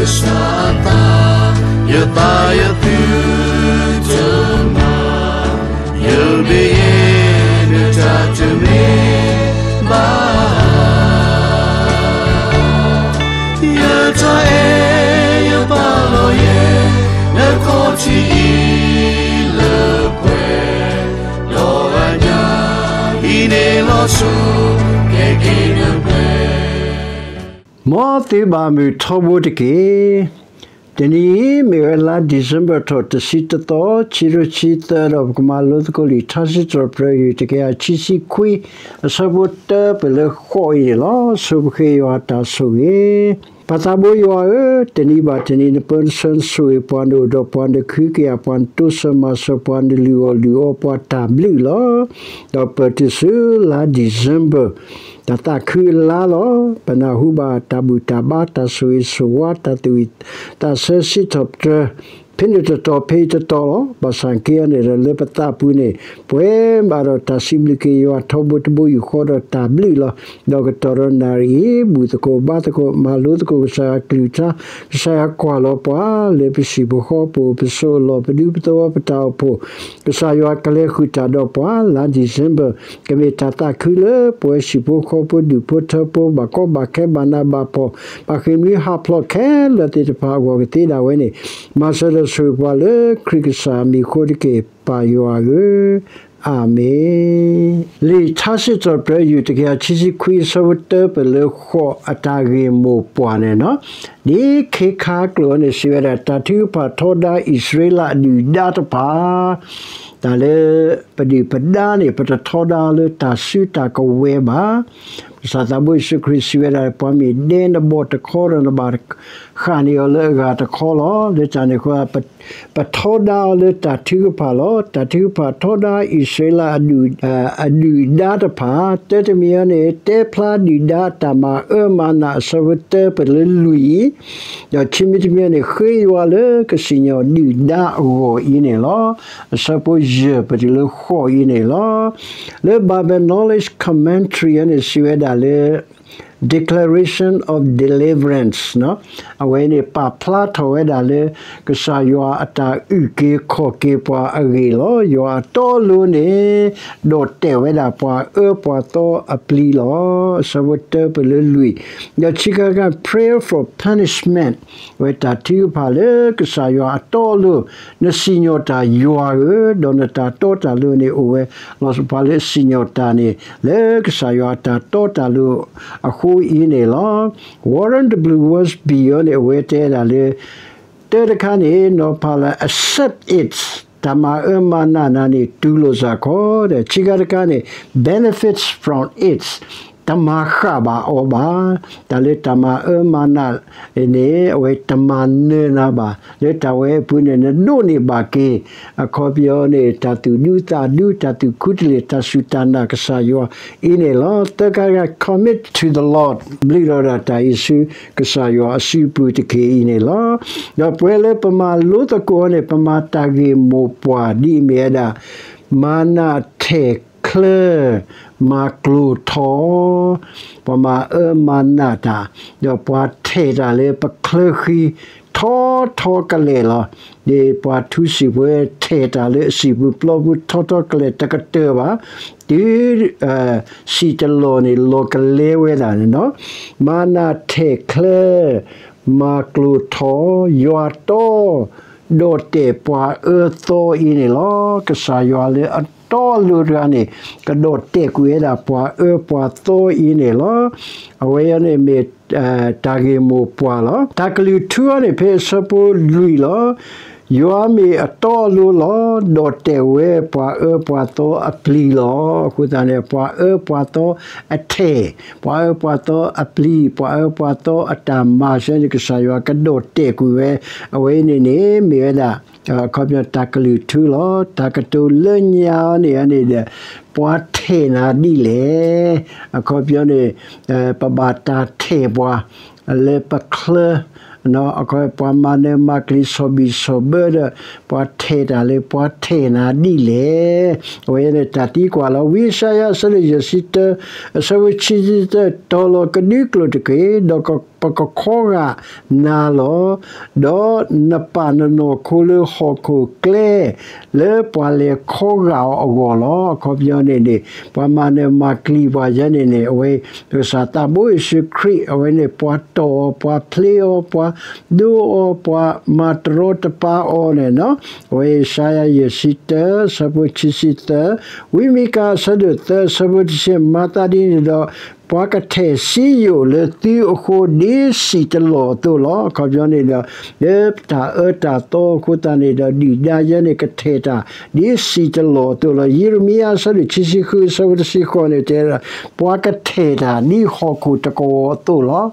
ကစၢ်အသး, ယသးယသုတမၤ, ယဘ့ယဲနတၢ်တမ့ၢ်ဘၣ်. ယတၢ်အဲၣ်ယပာ်လီၤယဲ, နခီၣ်ထံးအံၤလၢပှဲၤ, ဒီးအညၣ်ဟံးန့ၢ်လီၤဆူ, ကဲက့ၤနပှဲၤ မ်သုဘၣ်မုာ်ထီဘိတက့ၢ်. တနံၤအံၤ မ့ၢ်ဝဲလါ December ထီၣ်တဆံတသီ, ခံကထိခံဆံသၢ, ဒီးပကမၤလိသကိးလံာ်ထါစံးထီၣ်ပတြၢၤ ယူၢ်တကယၤခံဆံခွံ, အဆၢဖိတၢပၢၢ်လၢဃိးအံၤန့ၣ်လီၤ. ဆိပဃ့ယွၤအတၢ်ဆိၣ်ဂ့ၤ. ပၢ်သးဘိယွၤဧၢ, တနံၤဘၣ်တနံၤ နပၢနဆှၢနဆိၣ်ဂ့ၤပှၤ, နအိၣ်ဒီးပှၤ, နဒုးသ့ၣ်ညါပှၤ, နတိစၢၤမၤစၢၤပှၤ, နလုၢ်အီၣ်လုၢ်အီပှၤ, တၢ်ဘျုးလီၤ. ဒီးပတုၤဆူလါ December တၢ်သးခုအလါလီၤ. ပနၢ်ဟူဘၣ်တၢ်ဘူၣ်တၢ်ဘါ, တၢ်ဆိၣ်ဂ့ၤဆိၣ်ဝါ, တၢ်သူၣ်ဝံၣ်သးဆၢ စံးထီၣ်ပတြၢၤ, ဖဲန့ၣ်တတီၤ ဖဲအံၤတတီၤလီၤ. ဘၣ်ဆၣ်က့အီၤန့ၣ်ဒီး လၢပသးပူၤန့ၣ် ပဝဲဘၣ်ဒီးတၢ်စံးဘျုးက့ၤယွၤထီဘိတဘိယူၢ်ဃီ ဒီးတၢ်ဘျုးလီၤ. ဒီးကတီၢ်ဒီးနၣ်ရံၣ်အံၤ ဘူၣ်သကိးဘါသကိး မၤလိသကိးကစၢ်ယွၤကလုၢ်ကထါ, ကစၢ်ယွၤကွၢ်လီၤပှၤ လၢပဟံၣ်ဖိဃီဖိ, ပစိၤအလီၢ်, ပဒူပသဝီ, ပတၢ်အိၣ်ဖှိၣ်, ကစၢ်ယွၤကလဲၤဃုာ်တၢ်ဒီးပှၤ. လါ December ကမ့ၢ်တၢ်သးခုလၢပဝဲဟံၣ်ဖိဃီဖိ, ဒူၣ်ဖိထၢဖိ, ဘၣ်ကီဘၣ်ခဲ, ဘၣ်နးဘၣ်ဖှီၣ်, ဘၣ်ဃ့ၢ်မှံဟးဖျိးခဲလၢာ်သ့ၣ်တဖၣ်အဂီၢ်ကသ့ဒၣ်ဝဲန့ၣ်, မၤစၢၤဒီးဆိၣ်ဂ့ၤပှၤလၢခရံာ်ကစၢ်အမံၤအဃိတက့ၢ်, ပၢ်ယွၤဧၢ, အၤမ့ၣ်. လံာ်ထါစံးထီၣ်ပတြၢၤ ယူၢ်တကယၤခံဆံခွံ အဆၢဖိတၢပၢၢ်လၢဃိး အတၢ်ဂ့ၢ်မိၢ်ပှၢ်န့ၣ်လီၤ. ဒ်ခ့ခါကျိာ်န့ၣ် စံးဝဲဒၣ် တၢ်ထုကဖၣ်ထီဒါအံၣ်စရ့လးအဒုၣ်အဒါတဖၣ်, တၢ်လၢပဒုၣ်ပဒါန့ၣ် ပတထီဒါလၢတၢ်စုတၢ်ကဝဲၤဘၣ်. ကစၢ်သးဘိယ့ၣ်ၡူးခရံာ်စံးဝဲဒၣ် ပှၤမ့ၢ်ဒဲနဘီၣ်တခီဒီး နဘၣ်ဃၣ်န့ၢ်အီၤလၢအဂၤတခီလီၤ. လၢတၢ်န့ၣ်အဃိ ပထီဒါအီၤလၢတၢ်ထုကဖၣ်လီၤ. တၢ်ထုကဖၣ်ထီဒါအံၣ်စရ့လးအဒုၣ်, အဒုၣ်အဒါတဖၣ်, တၢတမံၤအံၤန့ၣ် တဲဖျါဒုၣ်ဒါအတၢ်မၤအၢမၤနး အဆၢဖိတၢပၢၢ်လၢလွံၢ်အံၤ, ဒီးခံမံၤတမံၤန့ၣ် ဃ့ယွၤလၢကစံၣ်ညီၣ်ဒုၣ်ဒါအဂီၢ်အံၤန့ၣ်လီၤ. အဆၢဖိယဲၢ်ပတုၤလၢဃိးအံၤန့ၣ်လီၤ. လၢ Bible Knowledge Commentary အန့ၣ် စံးဝဲဒၣ်လၢ Declaration of Deliverance အဝဲန့ၣ် ပာ်ဖျါထီၣ်ဝဲဒၣ်လၢ ကစၢ်ယွၤအတၢ်အုၣ်က့ၤခီၣ်က့ၤပှၤအဂ့ၢ်လီၤ. ယွၤအတီအလိၤန့ၣ် ဒီးတဲာ်ဝဲဒၣ်ပှၤအၢပှၤသီအပျံၤလီၤ. အဆၢဖိတၢပၢၢ်လၢလွံၢ်, ဒီးခံခါတခါ prayer for punishment အဝဲတၢ်ထုကဖၣ်လၢကစၢ်ယွၤအတီအလိၤ, နစံၣ်ညီၣ်တၢ်ယွၤဧၢ, ဒီးနတၢ်တီတၢ်လိၤန့ၣ်အိၣ်ဝဲ, လီၤဆီပှၤလၢစံၣ်ညီၣ်တၢ်န့ၣ် လၢကစၢ်ယွၤအတၢ်တီတၢ်လိၤအဃိအံၤန့ၣ်လီၤ. Warren W. Wiersbe အံၤန့ၣ် အဝဲတဲဒၣ်လၢ တၢတခါန့ၣ် နီၤဖးလၢ accept it တၢ်မၤအၢမၤနးနၤန့ၣ် တူၢ်လိာ်စ့ၢ်ကီး, ဒီးခံခါတခါန့ၣ် benefits from it တမၤဃၣ်ဘၣ်အီၤဘၣ်. တၢ်လၢတၢ်မၤအၢမၤနးန့ၣ် အဝဲတမၤနၢၤနၤဘၣ်. လၢတၢ်ဝဲအပူၤန့ၣ် နဒိးန့ၢ်ဘၣ်က့ၤ အခီပညီန့ၣ် တၢ်သူၣ်ဒူသးဒူ, တၢ်သူၣ်ခူတလ့ၢ်, တၢ်စူၢ်တၢ်နာ်ကစၢ်ယွၤအံၤန့ၣ်လီၤ. သၢခါတခါ commit to the Lord ဘျုးလီၤဒၣ်တၢ်အံၤဆူ ကစၢ်ယွၤအစုပူၤတက့ၢ်အံၤန့ၣ်လီၤ. ဒီးပဝဲလၢပမၤလိသကိးန့ၣ် ပမၤတၢ်ဂ့ၢ်မိၢ်ပှၢ်ဒ်အမ့ၢ်ဝဲဒၣ် မၤနၢၤထဲၣ်ချၢ မၤကျိၤထီ, ပှၤမၤအၢမၤနးတၢ်, ဒီးပှၤထဲၣ်တၢ်လၢပချၢဃံ ထီထီကလဲာ်လီၤ. ဒ်ပှၤထူစံာ်ပဝဲထဲၣ်တၢ်လၢအစံာ်ပူၤပျီပူၤထီထီကလဲာ်တကတၢၢ်ဘၣ်, တုၤ စံာ်တလီၢ်န့ၣ် လီၤကလဲဝဲဒၣ်န့ၣ်လီၤ. မၤနၢၤထဲၣ်ချၢ မၤကျိၤထီ, ယွၤတီ ဒီးတဲာ်ပှၤအၢသီအံၤန့ၣ်လီၤ. ကစၢ်ယွၤလၢအတီအလိၤတဂၤန့ၣ် ကဒီၣ်တဲာ်ကွံာ်ဝဲဒၣ်ပှၤအၢပှၤသီအံၤန့ၣ်လီၤ. အဝဲအံၤန့ၣ်မ့ၢ် တၢ်ဂ့ၢ်မိၢ်ပှၢ်လီၤ. တၢ်ကလုၢ်ထူအံၤန့ၣ် ဖဲအဆၢဖိလွံၢ်လီၤ. ယွၤမ့ၢ်အတီအလိၤလီၤ. ဒီးတဲာ်ဝဲပှၤအၢပှၤသီအပျံၤလီၤ. အဃိသတးန့ၣ် ပှၤအၢပှၤသီအထဲၣ်, ပှၤအၢပှၤသီအပျံၤ, ပှၤအၢပှၤသီအတၢ်မၤစၢၤန့ၣ် ကစၢ်ယွၤကဒီၣ်တဲာ်ကွံာ်ဝဲ, အဝဲအံၤန့ၣ်န့ၣ် မ့ၢ်ဝဲဒၣ် အခီပညီတၢ်ကလုၢ်ထူလီၤ. တၢ်ကတိၤလၢညါအံၤန့ၣ်န့ၣ်ဒီး ပှၤထဲၣ်နၤဒ်လဲၣ်. အခီပညီန့ၣ် ပဘၣ်တၢ်ထဲၣ်ပှၤ လၢပချၢ အခီပှၤမၤနၢၤမၤကျံၤ ဆီၣ်ဘံၣ်ဆီၣ်ဘၢဒီး ပှၤထဲၣ်တၢ်လၢပှၤထဲၣ်နၤဒ်လဲၣ်. အဝဲန့ၣ်တၢ်သံကွၢ်လီၤ. ဝံယၡါယၤ အဆၢဒိၣ်ယဲၢ်ဆံတၢ အဆၢဖိခံဆံတၢ, တီၤလီၤကဒုကျိာ်တက့ၢ်, ဒီး ပကခီဂာ်နၤလီၤ. ဒီးနပာ်နနီၢ်ခိလၢဟီၣ်ခိၣ်ကျဲ လၢပှၤလဲၤခီဂာ်အီၤအဂီၢ်လီၤ. အခီပညီန့ၣ်န့ၣ် ပှၤမၤနၢၤမၤကျံၤပှၤယဲန့ၣ်န့ၣ် အဝဲ ကစၢ်သးဘိယ့ၣ်ၡူးခရံာ် အဝဲန့ၣ် ပှၤတီၢ်အီၤ ပှၤဖျ့အီၤ ပှၤဒိအီၤ ပှၤမၤတရီတပါအီၤန့ၣ်နီၤ. အဝဲယၡါယၤယဲၢ်ဆံတၢ ဆၢဖိခံဆံသၢ, ဝံမံကၤ အဆၢဒိၣ်သၢ ဆၢဖိတဆံ မၤသးဒ်န့ၣ်ဒီး ပှၤကထဲးစံယိၣ်လၢသုအဃိ ဒ်စံၣ်တလီၢ်အသိးလီၤ. အခီပညီန့ၣ်ဒီး လၢတၢ်အၢတၢ်သီအဃိသတးန့ၣ်ဒီး ဒုၣ်ဒါယဲန့ၣ် ကထဲးတၢ် ဒ်စံၣ်တလီၢ်အသိးလီၤ. ယံးရမံယၤ အဆၢဒိၣ်ခံဆံဃု အဆၢဖိတဆံဃိးန့ၣ် တဲ ပှၤကထဲးတၢ်ဒ်ဟီၣ်ခိၣ်တကဝီၤအသိးလီၤ.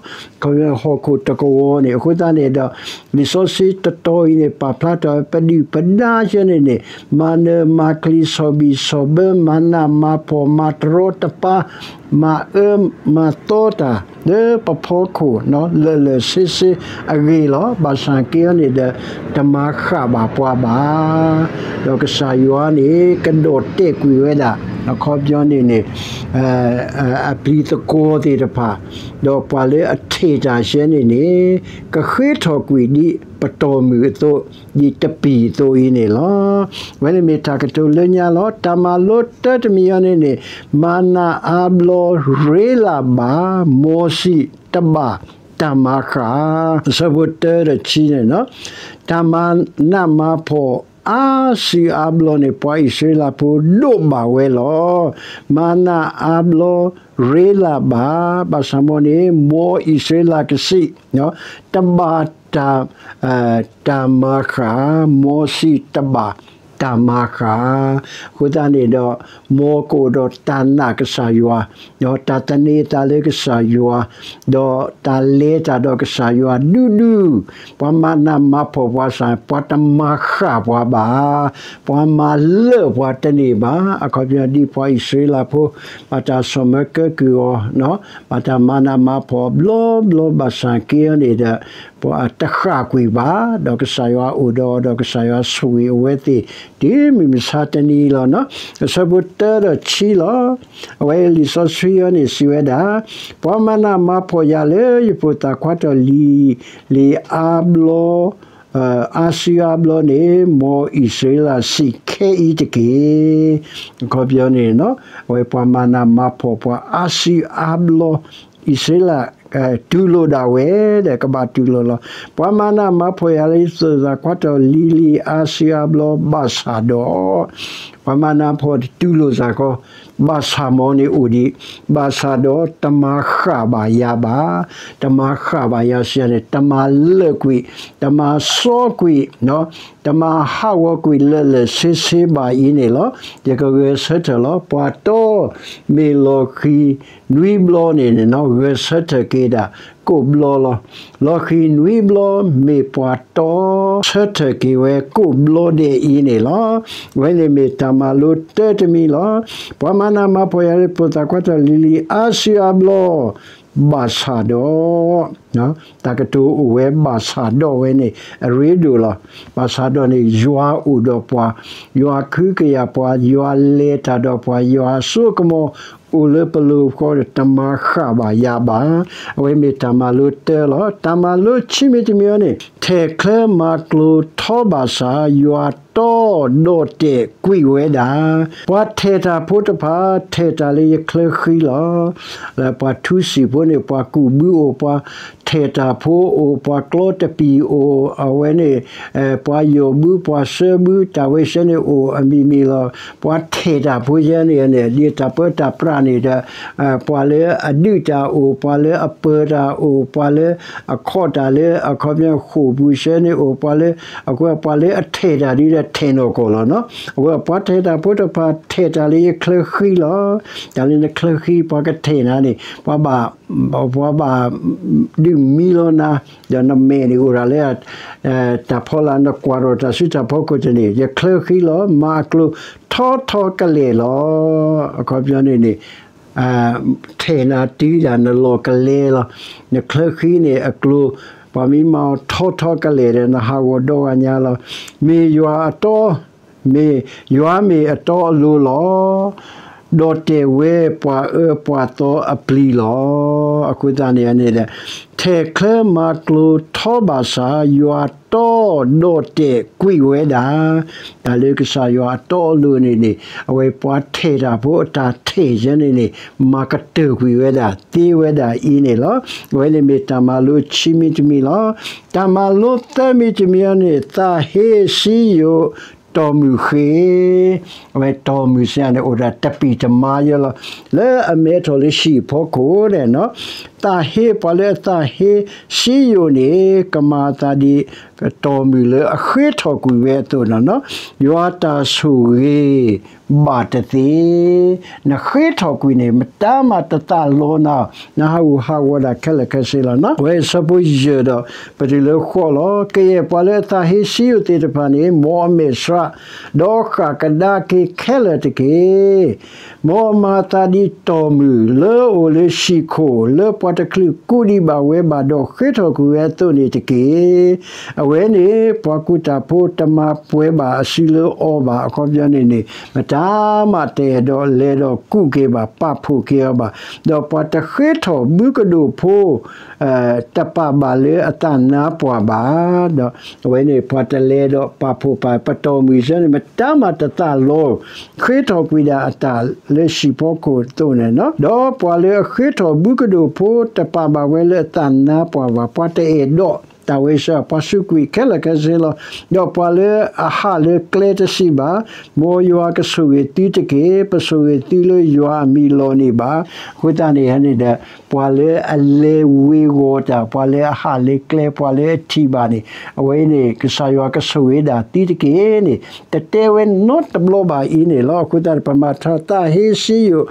ဟီၣ်ခိၣ်တကဝီၤန့ၣ် အဃိသတးန့ၣ်ဒီး လံာ်စီဆှံတတီၤအံၤန့ၣ် ပာ်ဖျါထီၣ်ပဒုၣ်ပဒါယဲန့ၣ်န့ၣ် မၤနၢၤမၤကျံၤ ဆီၣ်ဘံၣ်ဆီၣ်ဘၢ မၤနးမၤဖှီၣ် မၤတရီတပါ မၤအၢမၤသီတၢ် လၢပဖီခိၣ် လၢာ်လၢာ်ဆ့ဆ့အဂ့ၢ်လီၤ. ဘၣ်ဆၣ်က့အီၤန့ၣ်ဒီး တမၤဃၣ်ဘၣ်ပှၤဘၣ်. ဒီးကစၢ်ယွၤန့ၣ် ကဒီၣ်တဲာ်ကွံာ်ဝဲဒၣ် အခီပညီန့ၣ်န့ၣ် အပျံၤသကွီၤသ့ၣ်တဖၣ် ဒီးပှၤလၢအထဲးတၢ်ယဲန့ၣ်န့ၣ် ကဃ့ထီၣ်ကွံာ်ဒ်ပတီၢ်မုၢ်အသိး ဒ်တပံၤအသိးအံၤန့ၣ်လီၤ. အဝဲန့ၣ်မ့ၢ်တၢ်ကတိၤလၢညါလီၤ. တၢ်မၤလိတၢတမံၤအံၤန့ၣ်န့ၣ် မၤနးအါဘျီရ့လၢ်ဘၣ် မ်စီၣ်တဘၣ်တၢ်မၤဃၣ် အဆၢဖိတၢဒီးခံန့ၣ်လီၤ. တၢ်မၤနးမၤဖှီၣ်အါစုအါဘျီန့ၣ် ပှၤအံၣ်စရ့လးဖိဒိးဘၣ်ဝဲလီၤ. မၤနးအါဘျီရ့လၢ်ဘၣ် ဘၣ်ဆၣ်မ်န့ၣ် မ်အံၣ်စရ့လးကစံး တဘၣ်တၢ် တၢ်မၤဃၣ် မ်စီၣ်တဘၣ်တၢ်မၤဃၣ်. အဃိသတးန့ၣ်ဒီး မ်ကအိၣ်ဒီးတၢ်နာ်ကစၢ်ယွၤ ဒီးတၢ်သန့ၤအသးလၢကစၢ်ယွၤ ဒီးတၢ်လဲၤတၢ်ဒီးကစၢ်ယွၤဒူဒူ ပှၤမၤနးမၤဖှီၣ်ပှၤစ့ၢ် ပှၤတမၤဃၣ်ပှၤဘၣ် ပှၤမၤလၢာ်ပှၤတန့ၢ်ဘၣ်. အခီပညီဒ်ပှၤအံၣ်စရ့လးဖိ ဘၣ်တၢ်ဆီၣ်မၢကဲကုၢ်အီၤ ဘၣ်တၢ်မၤနးမၤဖှီၣ်ဘျီဘျီ ဘၣ်ဆၣ်က့အီၤန့ၣ်ဒီး ပှၤတဃၣ်ကွံာ်ဘၣ် ဒီးကစၢ်ယွၤအိၣ်ဒီးအီၤ ဒီးကစၢ်ယွၤဆိၣ်ဂ့ၤအဝဲသ့ၣ် တုၤမုၢ်မဆါတနံၤလီၤ. အဆၢဖိတၢဒီးခံလီၤ. အဝဲလံာ်စီဆှံအံၤန့ၣ်စံးဝဲဒၣ်, ပှၤမၤနးမၤဖှီၣ်ယၤလၢယဖိသၣ်ခွါတီၢ်လံၤလံၤအါဘျီ အါစုအါဘျီန့ၣ် မ်အံၣ်စရ့လးစံးခဲအံၤတက့ၢ်. အခီပညီန့ၣ် အဝဲပှၤမၤနးမၤဖှီၣ်ပှၤအါစုအါဘျီ အံၣ်စရ့လး တူၢ်လိာ်ဒၣ်ဝဲဒီး ကဘၣ်တူၢ်လိာ်လီၤ. ပှၤမၤနးမၤဖှီၣ်ယၤလၢယဖိသၣ်ခွါတီၢ်လံၤလံၤအါစုအါဘျီ ဘၣ်ဆၣ်ဒီး ပှၤမၤနးဖှီၣ်တူၢ်လိာ်စ့ၢ်ကီး ဘၣ်ဆၣ်မ်န့ၣ်အိၣ်ဒံး, ဘၣ်ဆၣ်ဒီးတမၤဃၣ်ဘၣ်ယၤဘၣ်, တမၤဃၣ်ဘၣ်ယၤစ့ၢ်ကီးန့ၣ် တမၤလၢာ်ကွံာ်, တမၤစီကွံာ်, တမၤဟးဂီၤကွံာ်လၢာ်လၢာ်ဆ့ဆ့ဘၣ်အံၤန့ၣ်လီၤ. ယကဂဲၤဆၢထၢၣ်လီၤ. ပှၤတီမ့ၢ်လီၤဃံၤနွံဘျီန့ၣ် ဂဲၤဆၢထၢၣ်က့ၤဒၣ်ကိးဘျီလီၤ. လီၤဃံၤနွံဘျီ မ့ၢ်ပှၤတီဆၢထၢၣ်က့ၤဝဲကိးဘျီဒဲးအံၤန့ၣ်လီၤ. အဝဲန့ၣ်မ့ၢ်တၢ်မၤလိတၢတမံၤလီၤ. ပှၤမၤနးမၤဖှီၣ်ယၤလၢယဖိသၣ်ခွါတီၢ်လံၤလံၤအါစုအါဘျီ ဘၣ်ဆၣ်ဒီး တၢ်ကတိၤအိၣ်ဝဲဘၣ်ဆၣ်ဒီးဝဲန့ၣ် အရ့ဒိၣ်လီၤ. ဘၣ်ဆၣ်ဒီးန့ၣ် ယွၤအိၣ်ဒီးပှၤ, ယွၤကဟုကယာ်ပှၤ, ယွၤလဲၤတၢ်ဒီးပှၤ, ယွၤအစိကမီၤအိၣ်လၢပလိၤဃီဒီး တမၤဃၣ်ဘၣ်ယၤဘၣ်. အဝဲမ့ၢ်တၢ်မၤလိတၢလီၤ. တၢ်မၤလိခံမံၤတမံၤအံၤန့ၣ် ထဲးချၢမၤကျိၤထီဘၣ်ဆၣ် ယွၤတီဒီးတဲာ်ကွံာ်ဝဲဒၣ် ပှၤထဲးတၢ်ဖိတဖၣ် ထဲးတၢ်လၢယချၢဃံလီၤ. လၢပှၤထူစံာ်ဖိန့ၣ် ပှၤကူၣ်ဘုအိၣ်, ပှၤထဲးတၢ်ဖိအိၣ်, ပှၤကျီတပံာ်အိၣ်, အဝဲန့ၣ် ပှၤယီၢ်ဘု ပှၤစၢဘု တၢ်ဝဲဆဲန့ၣ်အိၣ်အမံၤမံၤလီၤ. ပှၤထဲးတၢ်ဖိယဲန့ၣ်န့ၣ် ဒ်တၢ်ပၢတၢ်ပြးန့ၣ်ဒီး ပှၤလၢအဒုးတၢ်အိၣ်, ပှၤလၢအပၢၤတၢ်အိၣ်, ပှၤလၢအခီၣ်တၢ်လၢအခီပညီဃိာ်ပူၤဆဲန့ၣ်အိၣ်, ပှၤလၢ အဃိ ပှၤလၢအထဲးတၢ်ဒ်ဒီးထဲးနီၢ်ကီၢ်လီၤနီၤ. အဝဲပှၤထဲးတၢ်ဖိတဖၣ် ထဲးတၢ်လၢယချၢဃံလီၤ. တၢ်လၢနချၢဃံ ပှၤကထဲးနၤန့ၣ် ပှၤဘၣ် ပှၤဘၣ်ဒုးမံလီၤနၤ, ဒီးနမဲာ်န့ၣ်အိၣ်ဒၣ်လၢ တၢ်ဖီလာ် နကွၢ်ထီၣ်တၢ်စုတၢ်ဖီခိၣ်တန့ၣ် ယချၢဃံလီၤ. မၤအကျိၤထီထီကလဲာ်လီၤ. အခီပညီန့ၣ်န့ၣ် ထဲးနၤတုၤဒၣ်နလီၢ်ကလဲလီၤ. နချၢဃံန့ၣ်အကျိၤ ပှၤမ့ၢ်မၤအီၤထီထီကလဲာ်ဒီး နဟးဂီၤဒီဂၤညါလီၤ. မ့ၢ်ယွၤအတီ, မ့ၢ်ယွၤမ့ၢ်အတီအလိၤလီၤ. ဒီးတဲာ်ဝဲပှၤအၢပှၤသီအပျံၤလီၤ. အဃိသတးန့ၣ်န့ၣ်ဒီး ထဲးချၢမၤကျိၤထီဘၣ်ဆၣ် ယွၤတီဒီးတဲာ်ကွံာ်ဝဲဒၣ်, တၢ်လၢကစၢ်ယွၤအတီအလိၤန့ၣ်န့ၣ် အဝဲပှၤထဲးတၢ်ဖိအတၢ်ထဲးယဲန့ၣ်န့ၣ် မၤကတၢၢ်ကွံာ်ဝဲဒၣ် သ့ဝဲဒၣ်အံၤန့ၣ်လီၤ. အဝဲန့ၣ်မ့ၢ်တၢ်မၤလိခံမံၤတမံၤလီၤ. တၢ်မၤလိသၢမံၤတမံၤအံၤန့ၣ် သးဟ့စံယိၣ် တီၢ်မုၢ်ဃ့ အဝဲတီၢ်မုၢ်စ့ၢ်န့ၣ် အိၣ်ဒၣ်တပံာ်တမါယဲလီၤ. လၢအမဲထီၣ်လၢဟံၣ်ဖီခိၣ်ဒီး သးဟ့ ပှၤလၢအသးဟ့စံယိၣ်န့ၣ် ကမၤအသးဒ် တီၢ်မုၢ်လၢအဃ့ထီၣ်ကွံာ်ဝဲအသိးန့ၣ်လီၤ. ယွၤတၢ်ဆိၣ်ဂ့ၤဘၣ်တသ့ နဃ့ထီၣ်ကွံာ်န့ၣ် မတၤမၤတသးလီနၤ, နဟးဂူာ်ဟးဂီၤဒၣ်ခဲလၢာ်ခဲဆ့လီၤ. အဝဲအဆၢဖိယဲၢ်ဒီး ပတုၤလၢဃိးလီၤ. ကယဲၢ်ပှၤလၢအသးဟ့စံယိၣ်သ့ၣ်တဖၣ်န့ၣ် မ်အမဲာ်ဆှး ဒီးဃၣ်ကဒါက့ၤခဲလၢာ်တက့ၢ်. မ်အမၤအသးဒ်တီၢ်မုၢ်လၢအအိၣ်လၢဟံၣ်ခိၣ် လၢပှၤတချုးကူးဒံးဘၣ်ဝဲဘၣ်ဒီး ဃ့ထီၣ်ကွံာ်ဝဲအသိးန့ၣ်တက့ၢ်. အဝဲန့ၣ် ပှၤကူၣ်တၢ်ဖိတမၤပှဲၤဘၣ်အစုလၢအီၤဘၣ်. အခီပညီန့ၣ်န့ၣ် မတၤမးတအဲၣ်ဒိးလဲၤဒီးကူးက့ၤဘၣ် ပာ်ဖှိၣ်က့ၤအီၤဘၣ်. ဒီးပှၤတဃ့ထီၣ်ဘုကဒိၣ်ဖိ တပာ်ဘၣ်လၢအသးနါပှၢ်ဘၣ်. ဒီးအဝဲန့ၣ် ပှၤတလဲၤဒီးပာ်ဖှိၣ်ပာ် ပတီၢ်မုၢ်စ့ၢ်န့ၣ် မတၤမၤတသးလီ ဃ့ထီၣ်ကွံာ်ဒၣ်အတၢ်လၢဟံၣ်ဖီခိၣ်အသိးန့ၣ်လီၤ. ဒီးပှၤလၢအဃ့ထီၣ်ဘုကဒိၣ်ဖိ တပာ်ဘၣ်ဝဲလၢအသးနါပှၢ်ဘၣ်. ပှၤတအဲၣ်ဒိးတၢ်ဝဲစ့ၢ် ပှၤစူးကွံာ်ခဲလၢာ်ခဲဆ့လီၤ. ဒီးပှၤလၢအဟးလၢကျဲတစံးဘၣ်, မ်ယွၤကဆိၣ်ဂ့ၤသုတက့ၢ်. ပဆိၣ်ဂ့ၤသုလၢယွၤအမံၤလီၤန့ၣ်ဘၣ်. အဃိသတးန့ၣ်န့ၣ်ဒီး ပှၤလၢအလဲၤဝ့ၤဝီၤတၢ်, ပှၤလၢအဟးလၢကျဲ, ပှၤလၢအထံၣ်ဘၣ်န့ၣ် အဝဲအံၤန့ၣ် ကစၢ်ယွၤကဆိၣ်ဂ့ၤဒၣ်သုတက့ၢ်န့ၣ် တတဲဝဲနီတဘျီဘၣ်အံၤန့ၣ်လီၤ. အဃိသတး ပမၤထီၣ်သးဟ့စံယိၣ်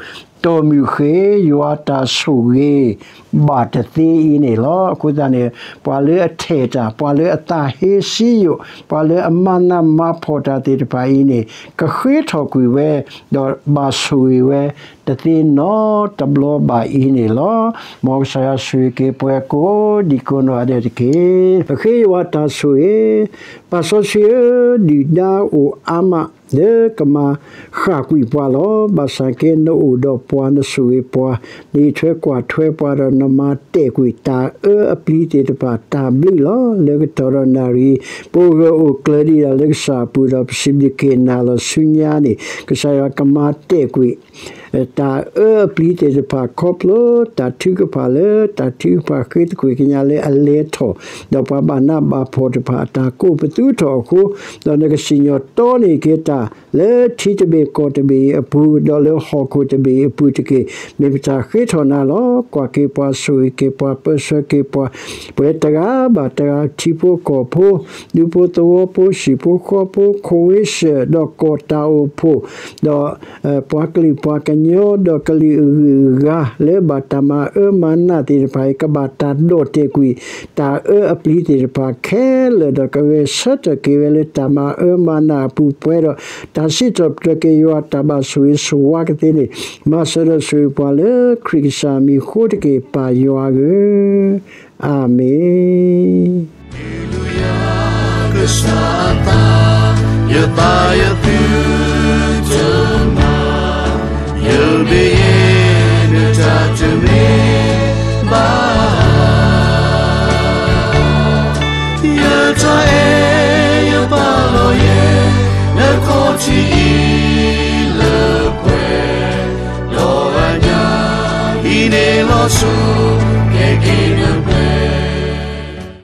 တီၢ်မုၢ်ဃ့ ယွၤတၢ်ဆိၣ်ဂ့ၤဘၣ်တသ့အံၤန့ၣ်လီၤ. အဃိသတးန့ၣ် ပှၤလၢအထဲးတၢ်, ပှၤလၢအသးဟ့စံယိၣ်, ပှၤလၢအမၤနးမၤဖှီၣ်တၢ်သ့ၣ်တဖၣ်အံၤန့ၣ် ကဃ့ထီၣ်ကွံာ်ဝဲ, ဒီးဘၣ်ဆိၣ်ဂ့ၤဝဲ တသ့နီတဘျီဘၣ်အံၤန့ၣ်လီၤ. မ်ကစၢ်ယွၤဆိၣ်ဂ့ၤက့ၤပှၤကိးဒံကိးနီၢ်ဂၤဒဲးတက့ၢ်. ပဃ့ယွၤတၢ်ဆိၣ်ဂ့ၤ, ပၢ်စီဆှံဧၢ, ဒုၣ်ဒါအိၣ်အါမး လၢကမၤဃၣ်ကွံာ်ပှၤလီၤ. ဘၣ်ဆၣ်က့နအိၣ်ဒီးပှၤ နဆိၣ်ဂ့ၤပှၤ, နအံးထွဲကွၢ်ထွဲပှၤဒီး နမၤတဲာ်ကွံာ်တၢ်အၢအပျံၤသ့ၣ်တဖၣ် တၢ်ဘျုးလီၤ. လၢကတီၢ်ဒီးနၣ်ရံၣ် ပအိၣ်ဂၢၢ်အိၣ်ကျၢၤဒံးဒၣ်လၢကစၢ်အပူၤဒီး ပစံးဘျုးက့ၤနၤလီၤ. ဆူညါန့ၣ် ကစၢ်ယွၤကမၤတဲာ်ကွံာ် တၢ်အၢအပျံၤသ့ၣ်တဖၣ် ခီဖျိတၢ်ထုကဖၣ်လၢ တၢ်ထုကဖၣ်ဃ့သကွံာ်ကညးလၢအလဲၤထီၣ်, ဒီးပှၤဘၣ်နးဘၣ်ဖှီၣ်တဖၣ် အတၢ်ကိးပသူထီၣ်အဃိ, ဒီးနကစံၣ်ညီၣ်တီန့ၢ်က့ၤတၢ် လၢထံတဘ့ၣ်ကီၢ်တဘ့ၣ်အံၤအပူၤ, ဒီးလၢဟီၣ်ခိၣ်တဘ့ၣ်အံၤအပူၤတက့ၢ်. မ့ၢ်ပတၢ်ဃ့ထီၣ်နၤလီၤ. ကွၢ်က့ၤပှၤ, ဆိၣ်ဂ့ၤက့ၤပှၤ, ပၢဆှၢက့ၤပှၤ, ပဝဲတဂၤဘၣ်တဂၤ, ထံဖိကီၢ်ဖိ, ဒူဖိသဝီဖိ, ဟံၣ်ဖိဃီဖိ, ခိၣ်ဝ့စၢၣ်, ဒီးကီၢ်တၢ်အိၣ်ဖှိၣ်, ဒီး ပှၤကလုာ်ပှၤကညီ, ဒီးကလုာ်အဂုၤအဂၤ လၢဘၣ်တၢ်မၤအၢမၤနးသ့ၣ်တဖၣ်အံၤ ကဘၣ်တၢ်ဒီၣ်တဲာ်ကွံာ် တၢ်အၢအပျံၤသ့ၣ်တဖၣ်ခဲလၢာ်, ဒီးကဂဲၤဆၢထၢၣ်က့ၤဝဲလၢတၢ်မၤအၢမၤနးအပူၤပှဲၤဒီး တၢ်စံးထီၣ်ပတြၢၤက့ၤယွၤ တၢ်ဘၣ်ဆိၣ်ဂ့ၤဆိၣ်ဝါကသ့န့ၣ် မၤစၢၤဒီးဆိၣ်ဂ့ၤပှၤလၢခရံာ်ကစၢ်မံၤအဃိတက့ၢ်, ပၢ်ယွၤဧၢ, အၤမ့ၣ်.